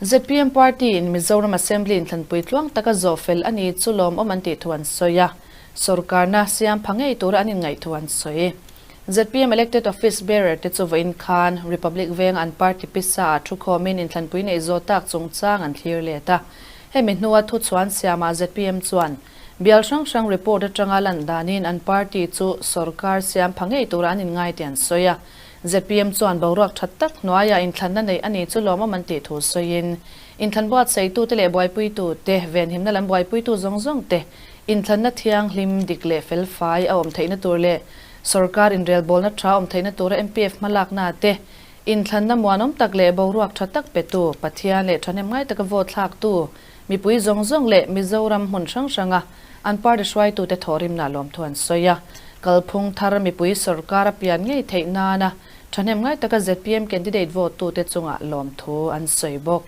ZPM party in Mizoram Assembly inthlanpui tluang taka zawh fel a ni chu lawmawm an tih thu an sawi a, sorkarna siam pha ngei tura an inngaih thu an sawi. ZPM elected office bearer te chu vawiin khan Republic venga an party pisa ah thukhawmin inthlanpui neih zawh tak chungchang an thlir let a. Hemi hnua thuchhuan siamah ZPM chuan bial hrang hrang report atanga lan danin an party chu sorkar siam pha ngei tura an inngai tih an sawi a. ZPM chuan boruak tha tak hnuaiah inthlanna neih a ni chu lawmawm an tih thu sawiin inthlan buatsaitute leh buaipuitute, venhimna lam buaipuitu zawng zawng te inthlanna thianghlim, dik leh felfai a awm theihna tur leh Sorkar inrelbawlna tha awm theihna tura MPF hmalakna te, inthlanna muanawm tak leh boruak tha tak petu, Pathian leh thahnem ngai taka vote thlaktu mipui zawng zawng leh Mizoram hmun hrang hranga an party hruaitute thawhrimna lawmthu an sawi a. Kalphung thar mipui sorkar a pian ngei theih nana thahnem ngai taka zpm candidate vote tute chungah lawmthu an sawi bawk.